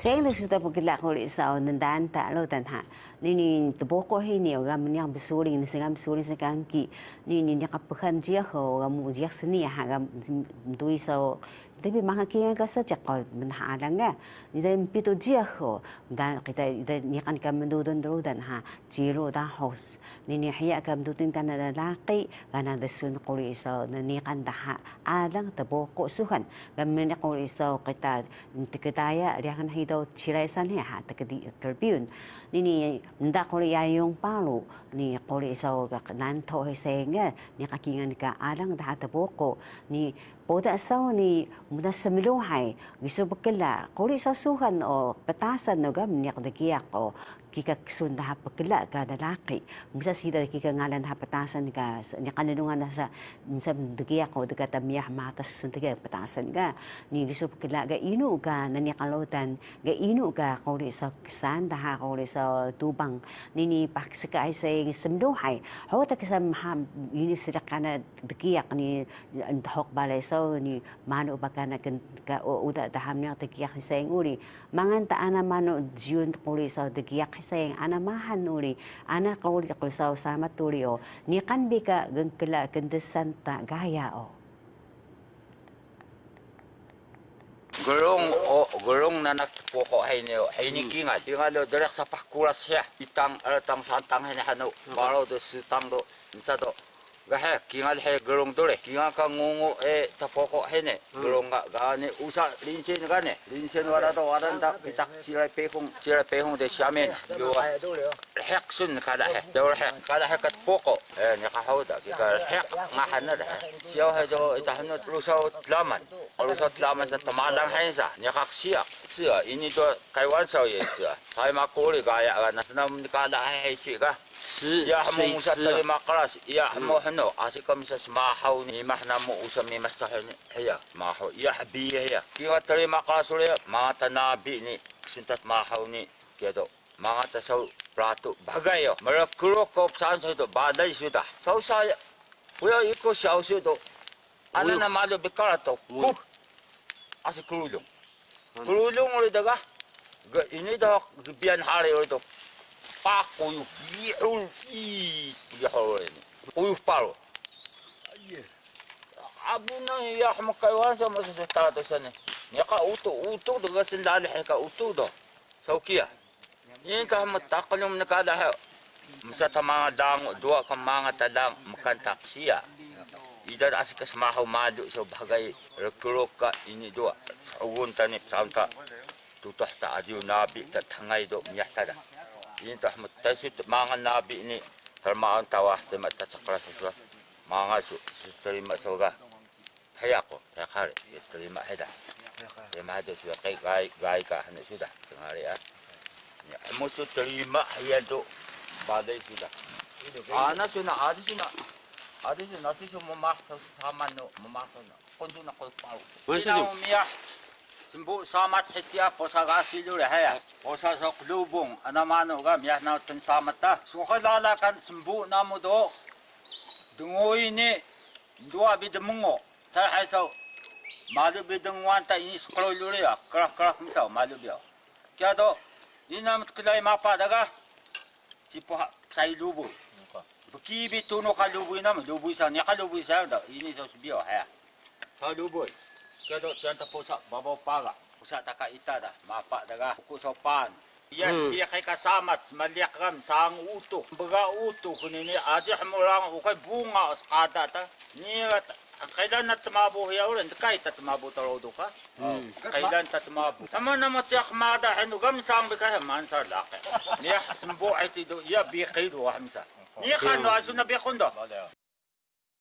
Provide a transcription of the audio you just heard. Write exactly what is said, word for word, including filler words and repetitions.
Keng de suta pkla quri saw ndaan ta rudan ha. Nini tbuqu hini o ga mniq bsuring, nsegan bsuring skanki. Nini niqan phan jiyax o ga mu jiyax sniya ha ga mdui saw. Tapi manga kingal ka sa jiyax o mnah alang ga. Ida mpitu jiyax o. Dan qita ida niqan ka mndudun rudan ha. Ciru dahus. Nini hiya ka mndudun kana laqi, kana dsun quri saw niqan daha alang tbuqu suhan. Ga mniq quri saw qita Mtkdaya ryaxan hidaw Cilay saan hiya ha, tkdi Kerpiyun. Nini mnda quri yayung paru, ni quri saw ga nanto hi seng, niqan kingal ka alang daha tbuqu, ni quda saw ni muda smluhay, gisu pkla, quri saw suhan o ptasan o ga mniq dgiyaq o, kika ksun daha pkla ka laqi. Msa siida kika ngalan daha ptasan ka, niqan lnglungan daha sa, msa dgiyaq o dka ta miyah matas sun dgiyaq ptasan ka. Ni gisu pkla ga inu ka, nani qaludan ga inu ka quri saw ksan daha quri saw tubang. Nini pakska ay seng smluhay. Ho ta ksan maha ini srkana dgiyaq ni ndhuk balay saw ni manu ba kana ken-, ka u-, uda daha mniq dgiyaq seng uri. Mangal ta ana manu jiyun quri saw dgiyaq seng, ana mahan uri, ana quri quri saw samat uri o, niqan bi ka gnkla kndesan ta gaya o. Grung o, grung nanak tpuqu hini o, hini kingal. Kingal o deriq sapah kuras hiya, itang, rtang, santang hini hanu, baro do, sutang do, msa do. Ga he, kingal he grung duri. Kingal ka ngungu e tpuqu hini. Grung ga, ga ni usa linsin ga ni. Linsin wada do, wada nda pitak Cilay Pehung, Cilay Pehung de siyamin. Yo. Rheq sun kala he. Yo rheq kala he ka tpuqu. E, niqan hau da, kika rheq ngahan na da he. Siyaw he do, ita hnu Lusaw Tlaman. Lusaw Tlaman sa tmalang he sa. Niqan siya. Siya, ini do Kaiwan saw ye siya. Sai ma quri gaya ga nasnam ni kala he he si ga. Iya hmu musa trima qras, iya hmu hnu, asi ka misa smahaw ni mimah namu usa mimah saw ni, hiya, smahaw, iya hbi hiya. Kiya trima qras uri, mangal ta nabi ni, ksun ta smahaw ni, kiya do, mangal ta saw platu, bagay o, mrkruk ko psaan saw do, balay suda. Saw saya, uya iko siyaw su do, ana na malu bi karato, ku, asi krulung. Krulung uri da ga. Ga ini da, gbiyan hari uri da. Pa quyux, bihur, i, bihur ini. Quyux paru. Abu nang iya hmkay wan sa masa sa tara to sani. Niya ka utu, utu da ga sendali he ka utu da. Saw kiya. Ini ka mtaqlum ni kala he. Msa ta mangal dangu, duwa ka mangal ta dangu, mkan ta qsiya. Ida asi ka smahaw malu saw bagay rkruk ka ini duwa. Shugun ta ni psaun ta. Tutuh ta adiyu nabi ta thngay do miyah ta da. Ini ta hmut ta su mangal nabi ni. Trmaan ta wah, trima ta cakra su. Mangal su, su trima saw ga. Hiya ku, hiya kari, trima hiya da. Trima hiya do suda, kai, gai, gai ka hnu suda, tengari ah. Ya, hmu su trima hiya do, balay suda. Ana suna, adi suna. Adi suna, si su mmah, sa saman no, mmah suna. Kundu na ko paru. Wan su. Ina miyah, smbu samat hitiya, posa gasi lule, hiya. Posa sok lubung, ana manu ga, miyah na tun samat ta. Suka lala kan smbu namu do, dnguy ni, Nduwa bi dmngo, ta hay saw, malu bi dnguwan ta ini sqrul uri ya, krah krah msaw, malu bi ya. Kiya do, ina mtklay mapa daga, sipuh psai lubuy. Bki bi tunu ka lubuy namu, lubuy sa, niya ka lubuy sa da, ini saw sbiyo, haya. Saw lubuy. Kiya do, ciyan ta pusa, babaw paga. Pusa ta ka ita da, mapa daga, uku saw paan. Iya, hmm, sbiqi ka samat, maliq ga msang utux, bga utux, kuni ni, adi hmurang uqay bunga sqada ta. Ni, qeylan na tmabu hiya uri, ndkay ta tmabu ta rodux ka. Hmm. Qeylan ta tmabu. Tama nama tiyak mada hnu ga msang bi ka mansa laqi. Niya smbu ay tidu, iya biqi do hmsa. Ni kan do asu na biqun do.